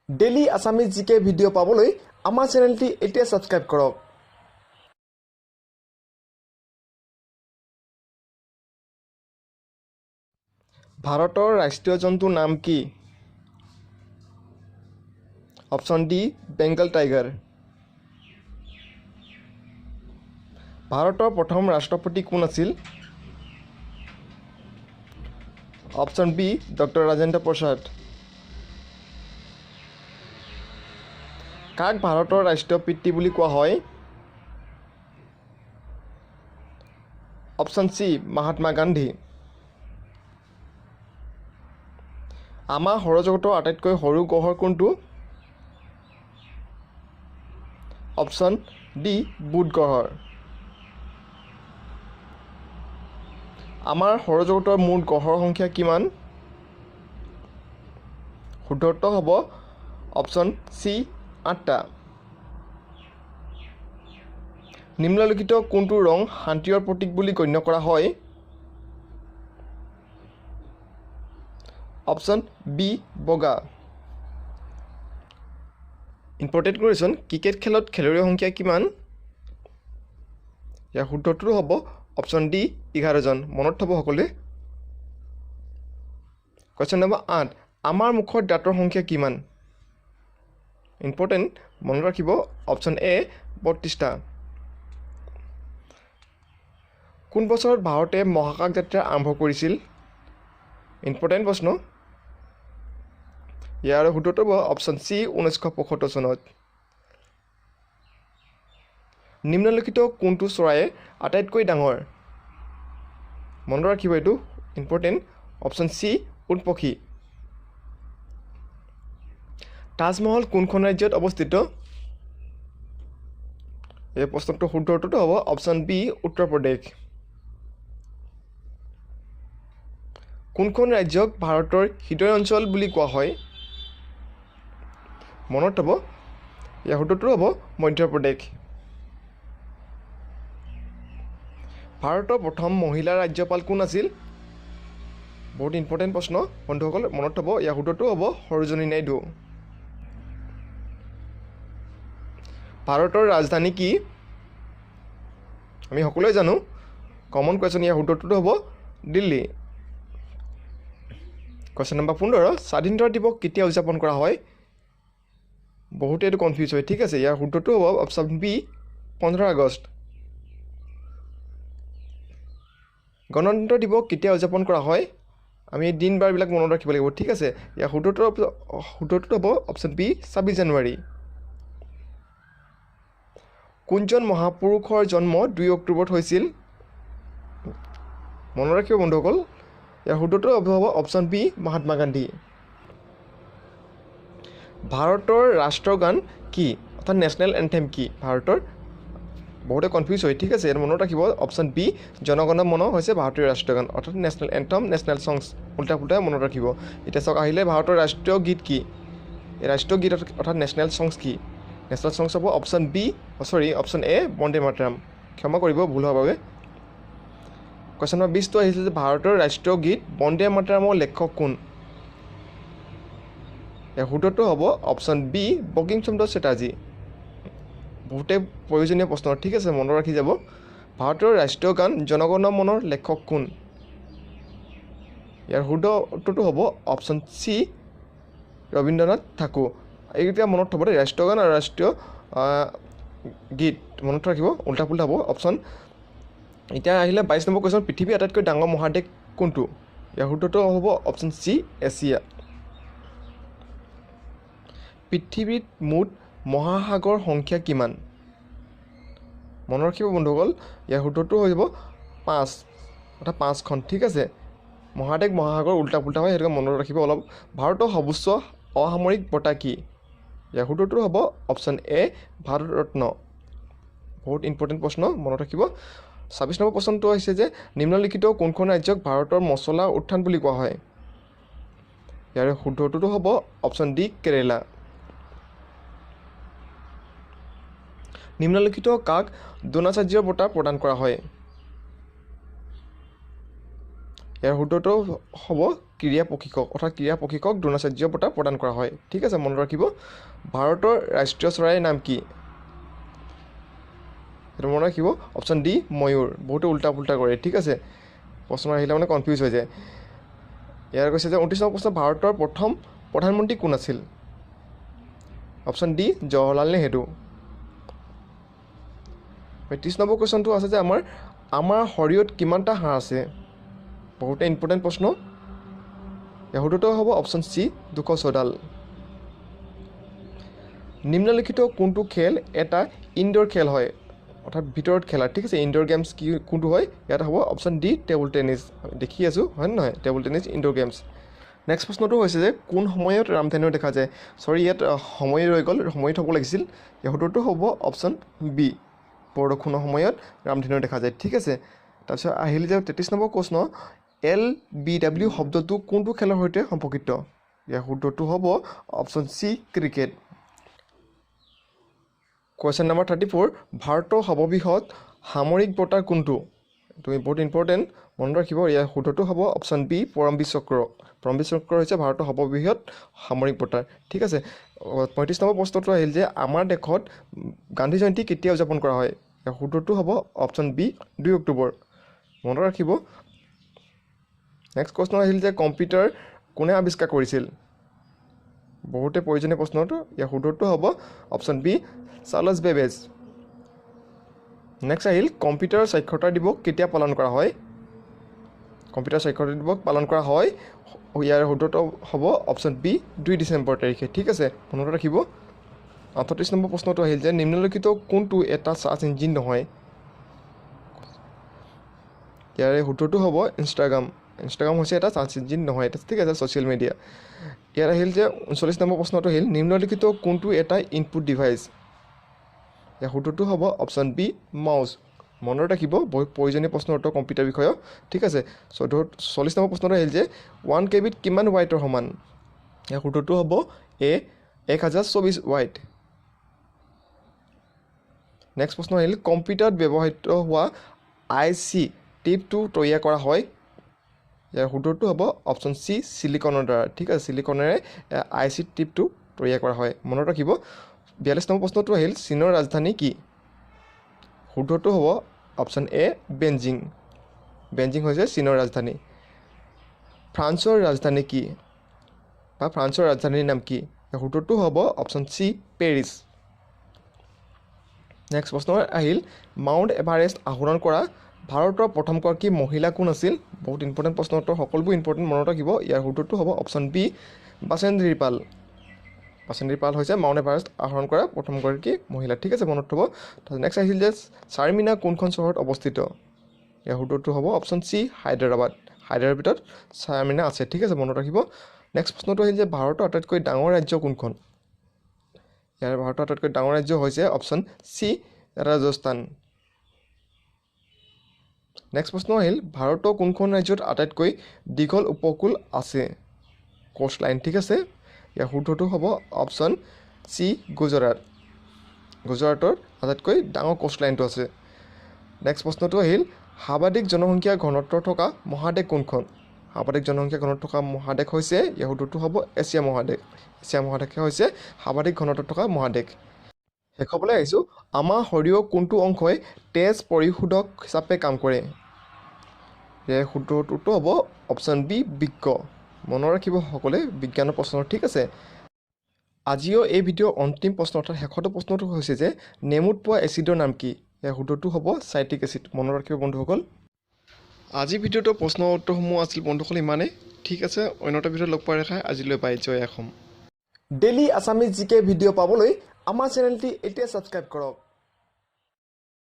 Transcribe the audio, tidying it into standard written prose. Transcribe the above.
Daily Assamese জিকে video' পাবলৈ আমাৰ চেনেলটি এতিয়া ছাবস্ক্ৰাইব কৰক। ভাৰতৰ ৰাষ্ট্ৰীয় জন্তুৰ নাম কি? Option D, Bengal tiger. ভাৰতৰ প্ৰথম ৰাষ্ট্ৰপতি কোন আছিল? Option B, doctor Rajendra Prasad. কাক ভাৰতৰ ৰাষ্ট্ৰীয় পিতৃ বুলি কোৱা হয়? Option C, Mahatma Gandhi. আমাৰ সৌৰজগতৰ আটাইতকৈ সৰু গ্ৰহ কোনটো? অপশ্যন ডি, বুধ গ্ৰহৰ। আমাৰ সৌৰজগতৰ মুঠ গ্ৰহৰ সংখ্যা কিমান? শুদ্ধ উত্তৰ হ'ব অপশ্যন চি, 8টা। নিম্নলিখিত কোনটো ৰং শান্তিৰ প্ৰতীক বুলি গণ্য কৰা হয়? অপশ্যন বি, বগা। ইম্পৰ্টেণ্ট কুৱেশ্যন, ক্ৰিকেট খেলত খেলুৱৈৰ সংখ্যা কিমান? ইয়াৰ শুদ্ধটো হ'ব অপশ্যন ডি, 11জন। মনত থ'ব সকলোৱে। কুৱেশ্যন নম্বৰ 8, আমাৰ মুখত দাঁতৰ সংখ্যা কিমান? ইম্পৰ্টেণ্ট, মনত ৰাখিব, অপশ্যন এ, 32টা। কোন বছৰত ভাৰতে মহাকাশ যাত্ৰা আৰম্ভ কৰিছিল? ইম্পৰ্টেণ্ট প্ৰশ্ন। ইয়াৰ শুদ্ধটো হ'ব অপশ্যন চি, 1975 চনত। নিম্নলিখিত কোনটো চৰাইয়ে আটাইতকৈ ডাঙৰ? মনত ৰাখিব, এইটো ইম্পৰ্টেণ্ট, অপশ্যন চি, উট পক্ষী। তাজমহল কোনখন ৰাজ্যত অৱস্থিত? এই প্ৰশ্নটোৰ শুদ্ধ উত্তৰটো হ'ব অপশ্যন বি, উত্তৰ প্ৰদেশ। কোনখন ৰাজ্যক ভাৰতৰ হৃদয় অঞ্চল বুলি কোৱা হয়? মনত থ'ব, ইয়াৰ শুদ্ধটো হ'ব মধ্যপ্ৰদেশ। ভাৰতৰ প্ৰথম মহিলা ৰাজ্যপাল কোন আছিল? বহুত ইম্পৰ্টেণ্ট প্ৰশ্ন বন্ধুসকল, মনত থ'ব, ইয়াৰ শুদ্ধটো হ'ব সৰোজিনী নাইডু। ভাৰতৰ ৰাজধানী কি? আমি সকলোৱে জানো, কমন কুৱেশ্যন, ইয়াৰ শুদ্ধটো হ'ব দিল্লী। কুৱেশ্যন নম্বৰ 15, স্বাধীনতা দিৱস কেতিয়া উদযাপন কৰা হয়? বহুতে এইটো কনফিউজ হয়, ঠিক আছে। ইয়াৰ শুদ্ধটো হ'ব অপশ্যন বি, 15 আগষ্ট। গণতন্ত্ৰ দিৱস কেতিয়া উদযাপন কৰা হয়? আমি দিন বাৰবিলাক মনত ৰাখিব লাগিব, ঠিক আছে। ইয়াৰ শুদ্ধটো হ'ব অপশ্যন বি, 26 জানুৱাৰী। কোনজন মহাপুৰুষৰ জন্ম 2 অক্টোবৰত হৈছিল? মনত ৰাখিব বন্ধুসকল, ইয়াৰ শুদ্ধটো হ'ব অপশ্যন বি, মহাত্মা গান্ধী। ভাৰতৰ ৰাষ্ট্ৰগান কি, অৰ্থাৎ নেশ্যনেল এন্থেম কি ভাৰতৰ? বহুতে কনফিউজ হয়, ঠিক আছে। ইয়াত মনত ৰাখিব অপশ্যন বি, জনগণ মন হৈছে ভাৰতীয় ৰাষ্ট্ৰগান, অৰ্থাৎ নেশ্যনেল এন্থম, নেশ্যনেল ছংছ, উল্টা পুল্টা মনত ৰাখিব। এতিয়া চাওক আহিলে ভাৰতৰ ৰাষ্ট্ৰীয় গীত কি? এই ৰাষ্ট্ৰীয় গীত অৰ্থাৎ নেশ্যনেল ছংছ কি? নেশ্যনেল ছংছ হ'ব অপশ্যন বি, চৰি, অপশ্যন এ, বন্দে মাতৰম। ক্ষমা কৰিব ভুল হোৱাৰ বাবে। কুৱেশ্যন নম্বৰ 20টো আহিছে যে ভাৰতৰ ৰাষ্ট্ৰীয় গীত বন্দে মাতৰমৰ লেখক কোন? ইয়াৰ শুদ্ধটো হ'ব অপশ্যন বি, বংকিম চন্দ্ৰ চেটাৰ্জী। বহুতে প্ৰয়োজনীয় প্ৰশ্ন, ঠিক আছে, মনত ৰাখি যাব। ভাৰতৰ ৰাষ্ট্ৰীয় গান জনগণ মনৰ লেখক কোন? ইয়াৰ শুদ্ধ উত্তৰটো হ'ব অপশ্যন চি, ৰবীন্দ্ৰনাথ ঠাকুৰ। এইকেইটা মনত থ'ব দেই, ৰাষ্ট্ৰীয় গান আৰু ৰাষ্ট্ৰীয় গীত মনত ৰাখিব, উল্টা পুল্টা হ'ব অপশ্যন। এতিয়া আহিলে 22 নম্বৰ কুৱেশ্যন, পৃথিৱীৰ আটাইতকৈ ডাঙৰ মহাদেশ কোনটো? ইয়াৰ শুদ্ধটো হ'ব অপশ্যন চি, এছিয়া। পৃথিৱীত মুঠ মহাসাগৰ সংখ্যা কিমান? মনত ৰাখিব বন্ধুসকল, ইয়াৰ শুদ্ধটো হৈ যাব 5, অৰ্থাৎ 5খন, ঠিক আছে। মহাদেশ মহাসাগৰ উল্টা পুল্টা হয়, সেইটোকে মনত ৰাখিব অলপ। ভাৰতৰ সৰ্বোচ্চ অসামৰিক বঁটা কি? ইয়াৰ শুদ্ধটো হ'ব অপশ্যন এ, ভাৰতৰত্ন। বহুত ইম্পৰ্টেণ্ট প্ৰশ্ন, মনত ৰাখিব। 26 নম্বৰ প্ৰশ্নটো হৈছে যে নিম্নলিখিত কোনখন ৰাজ্যক ভাৰতৰ মছলা উত্থান বুলি কোৱা হয়? ইয়াৰ শুদ্ধটোতো হ'ব অপশ্যন ডি, কেৰেলা। নিম্নলিখিত কাক দ্ৰোণাচাৰ্য বঁটা প্ৰদান কৰা হয়? ইয়াৰ শুদ্ধটো হ'ব ক্ৰীড়া প্ৰশিক্ষক, অৰ্থাৎ ক্ৰীড়া প্ৰশিক্ষক দ্ৰোণাচাৰ্য বঁটা প্ৰদান কৰা হয়। ঠিক আছে, মনত ৰাখিব। ভাৰতৰ ৰাষ্ট্ৰীয় চৰাইৰ নাম কি? সেইটো মনত ৰাখিব, অপশ্যন ডি ময়ূৰ। বহুতে উল্টা পুল্টা কৰে। ঠিক আছে, প্ৰশ্ন আহিলে মানে কনফিউজ হৈ যায়। ইয়াৰ কৈছে যে 29 নম্বৰ প্ৰশ্ন, ভাৰতৰ প্ৰথম প্ৰধানমন্ত্ৰী কোন আছিল? Option D Jawaharlal Nehru. 30 number কুৱেশ্যনটো আছে যে আমাৰ শৰীৰত কিমানটা হাড় আছে? বহুতে ইম্পৰ্টেণ্ট প্ৰশ্ন। ইয়াৰ শুদ্ধটো হ'ব অপশ্যন চি 206ডাল। নিম্নলিখিত কোনটো খেল এটা ইনড'ৰ খেল হয়, অৰ্থাৎ ভিতৰত খেলা? ঠিক আছে, ইনড'ৰ গেমছ কি কোনটো হয়? ইয়াত হ'ব অপশ্যন ডি টেবুল টেনিছ। দেখি আছোঁ, হয় নে নহয়? Table tennis indoor games. Next প্ৰশ্নটো হৈছে যে কোন সময়ত ৰামধেনু দেখা যায়? চৰি, ইয়াত সময় ৰৈ গ'ল, সময়ত হ'ব লাগিছিল। ইয়াৰ শুদ্ধটো হ'ব অপশ্যন বি, বৰষুণৰ সময়ত ৰামধেনু দেখা যায়। ঠিক আছে, তাৰপিছত আহিল যে 33 নম্বৰ প্ৰশ্ন, LBW শব্দটো কোনটো খেলৰ সৈতে সম্পৰ্কিত? ইয়াৰ শুদ্ধটো হ'ব option C cricket. Question number 34, ভাৰতৰ সৰ্ববৃহৎ সামৰিক বঁটা কোনটো? এইটো বহুত ইম্পৰ্টেণ্ট, মনত ৰাখিব। ইয়াৰ শুদ্ধটো হ'ব অপশ্যন বি পৰমবীৰ চক্ৰ। পৰমবীৰ চক্ৰ হৈছে ভাৰতৰ সৰ্ববৃহৎ সামৰিক বঁটা। ঠিক আছে, 35 নম্বৰ প্ৰশ্নটো আহিল যে আমাৰ দেশত গান্ধী জয়ন্তী কেতিয়া উদযাপন কৰা হয়? ইয়াৰ শুদ্ধটো হ'ব অপশ্যন বি 2 অক্টোবৰ, মনত ৰাখিব। নেক্সট প্ৰশ্ন আহিল যে কম্পিউটাৰ কোনে আৱিষ্কাৰ কৰিছিল? বহুতে প্ৰয়োজনীয় প্ৰশ্নটো। ইয়াৰ শুদ্ধটো হ'ব option B Charles Babbage. Next আহিল কম্পিউটাৰ সাক্ষৰতা দিৱস কেতিয়া পালন কৰা হয়? কম্পিউটাৰ সাক্ষৰতা দিৱস পালন কৰা হয়, ইয়াৰ শুদ্ধটো হ'ব অপশ্যন বি 2 ডিচেম্বৰ তাৰিখে। ঠিক আছে, মনত ৰাখিব। 38 নম্বৰ প্ৰশ্নটো আহিল যে নিম্নলিখিত কোনটো এটা চাৰ্চ ইঞ্জিন নহয়? ইয়াৰে শুদ্ধটো হ'ব ইনষ্টাগ্ৰাম। ইনষ্টাগ্ৰাম হৈছে এটা চাৰ্চ ইঞ্জিন নহয়। ঠিক আছে, ছ'চিয়েল মিডিয়া। ইয়াত আহিল যে 39 নম্বৰ প্ৰশ্নটো আহিল নিম্নলিখিত কোনটো এটা ইনপুট ডিভাইচ? ইয়াৰ শুদ্ধটো হ'ব অপশ্যন বি মাউচ। মনত ৰাখিব, বহুত প্ৰয়োজনীয় প্ৰশ্ন উত্তৰ কম্পিউটাৰ বিষয়ক। ঠিক আছে, 40 নম্বৰ প্ৰশ্নটো আহিল যে 1 কেবিত কিমান ৱাইটৰ সমান? ইয়াৰ শুদ্ধটো হ'ব এ 1024 ৱাইট। নেক্সট প্ৰশ্ন আহিল কম্পিউটাৰত ব্যৱহৃত হোৱা IC টিপটো তৈয়াৰ কৰা হয়? ইয়াৰ শুদ্ধটো হ'ব অপশ্যন চি চিলিকনৰ দ্বাৰা। ঠিক আছে, চিলিকনেৰে IC টিপটো তৈয়াৰ কৰা হয়, মনত ৰাখিব। 42 নম্বৰ প্ৰশ্নটো আহিল চীনৰ ৰাজধানী কি? শুদ্ধটো হ'ব অপশ্যন এ বেইজিং। বেইজিং হৈছে চীনৰ ৰাজধানী। ফ্ৰান্সৰ ৰাজধানী কি বা ফ্ৰান্সৰ ৰাজধানীৰ নাম কি? শুদ্ধটো হ'ব অপশ্যন চি পেৰিছ। নেক্সট প্ৰশ্ন আহিল মাউণ্ট এভাৰেষ্ট আহৰণ কৰা ভাৰতৰ প্ৰথমগৰাকী মহিলা কোন আছিল? বহুত ইম্পৰ্টেণ্ট প্ৰশ্ন উত্তৰ, সকলোবোৰ ইম্পৰ্টেণ্ট, মনত ৰাখিব। ইয়াৰ শুদ্ধটো হ'ব অপশ্যন বি বাচেন্দ্ৰী পাল। বাচেন্দ্ৰী পাল হৈছে মাউণ্ট এভাৰেষ্ট আহৰণ কৰা প্ৰথমগৰাকী মহিলা। ঠিক আছে, মনত থ'ব। নেক্সট আহিল যে চাৰমিনা কোনখন চহৰত অৱস্থিত? ইয়াৰ শুদ্ধটো হ'ব অপশ্যন চি হায়দৰাবাদ। হায়দৰাবাদত চাৰমিনা আছে। ঠিক আছে, মনত ৰাখিব। নেক্সট প্ৰশ্নটো আহিল যে ভাৰতৰ আটাইতকৈ ডাঙৰ ৰাজ্য কোনখন? ইয়াৰ ভাৰতৰ আটাইতকৈ ডাঙৰ ৰাজ্য হৈছে অপশ্যন চি ৰাজস্থান। নেক্সট প্ৰশ্ন আহিল ভাৰতৰ কোনখন ৰাজ্যত আটাইতকৈ দীঘল উপকূল আছে? Coast line. ঠিক আছে, ইয়াৰ শুদ্ধটো হ'ব অপশ্যন চি গুজৰাট। গুজৰাটৰ আটাইতকৈ ডাঙৰ কোষ্ট লাইনটো আছে। নেক্সট প্ৰশ্নটো আহিল সৰ্বাধিক জনসংখ্যা ঘনত্ব থকা মহাদেশ কোনখন? সৰ্বাধিক জনসংখ্যা ঘনত্ব থকা মহাদেশ হৈছে, ইয়াৰ শুদ্ধটো হ'ব এছিয়া মহাদেশ। এছিয়া মহাদেশে হৈছে সৰ্বাধিক ঘনত্ব থকা মহাদেশ। শেষলৈ আহিছোঁ, আমাৰ শৰীৰৰ কোনটো অংশই তেজ পৰিশোধক হিচাপে কাম কৰে? ইয়াৰ শুদ্ধটো হ'ব অপশ্যন বি বৃক্ক। মনত ৰাখিব সকলোৱে, বিজ্ঞানৰ প্ৰশ্ন। ঠিক আছে, আজিও এই ভিডিঅ'ৰ অন্তিম প্ৰশ্ন অৰ্থাৎ শেষৰটো প্ৰশ্নটো হৈছে যে নেমুত পোৱা এচিডৰ নাম কি? ইয়াৰ শুদ্ধটো হ'ব চাইট্ৰিক এচিড। মনত ৰাখিব বন্ধুসকল। আজিৰ ভিডিঅ'টোৰ প্ৰশ্ন উত্তৰসমূহ আছিল বন্ধুসকল ইমানেই। ঠিক আছে, অন্য এটা ভিডিঅ'ত লগ পোৱাৰ ৰেখাই আজিলৈ বাই। জয় Assam. Daily Assamese GK video পাবলৈ আমাৰ চেনেলটি এতিয়া ছাবস্ক্ৰাইব কৰক।